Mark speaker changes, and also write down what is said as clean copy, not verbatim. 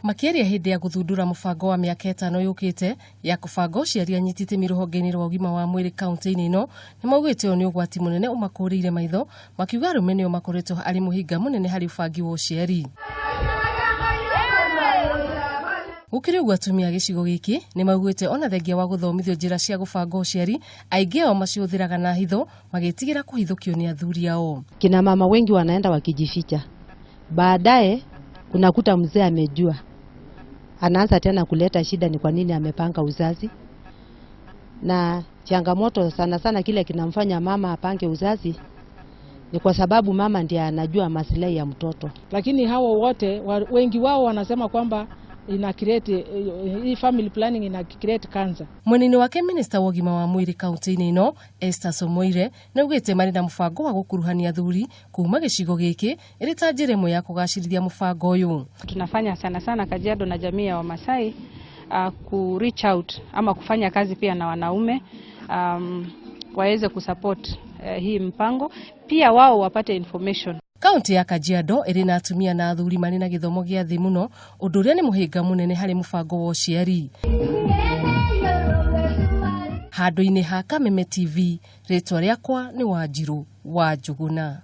Speaker 1: Makĩaria hĩndĩ ya gũthundũra mũbango wa mĩaka 5 yũkĩte ya kũbanga ũciari anyiti itemi rũhonge-inĩ rwa ũgima wa mwĩrĩ kaunti-inĩ ĩno nĩ maugĩte ũyũ nĩ ũgwati mũnene ũmakũrĩire maitho, makiuga arũme nĩo makoretwo arĩ mũhĩnga mũnene harĩ ũbangi wa ũciari. Gũkĩrĩ ũguo, atumia a gĩcigo gĩkĩ nĩ maugĩte ona thengia wa gũthomithio njĩra cia gũbanga ũciari, aingĩ ao macihũthĩraga na hitho magĩtigĩra kũhithũkio nĩ athuri ao.
Speaker 2: Kina mama wengi wanaenda wakijificha, baadaye unakuta mzee amejua, anaanza tena kuleta shida, ni kwa nini amepanga uzazi. Na changamoto sana sana kile kinamfanya mama apange uzazi ni kwa sababu mama ndiye anajua maslahi ya mtoto.
Speaker 3: Lakini hao wote wengi wao wanasema kwamba ina create, hii family planning ina create cancer.
Speaker 1: Mwena-inĩ wake, minista wa ũgima wa mwĩrĩ kaunti-inĩ ĩno Esther Somoire nĩ augĩte marĩ na mũbango wa gũkuruhania athuri kuma gĩcigo gĩkĩ ĩrĩ ta njĩra ĩmwe ya kũgacĩrithia mũbango ũyũ.
Speaker 4: Tunafanya sana sana Kajiado na jamii ya Wamasai ku reach out ama kufanya kazi pia na wanaume waweze kusupport hii mpango, pia wao wapate information.
Speaker 1: Kaunti ya Kajiado ĩrĩ na atumia na athuri marĩ na gĩthomo gĩa thĩ mũno, ũndũ ũrĩa nĩ mũhĩnga mũnene harĩ mũbango wa ũciari. Handũ-inĩ ha Kameme TV, rĩtwa rĩakwa nĩ Wanjirũ wa Njũgũna.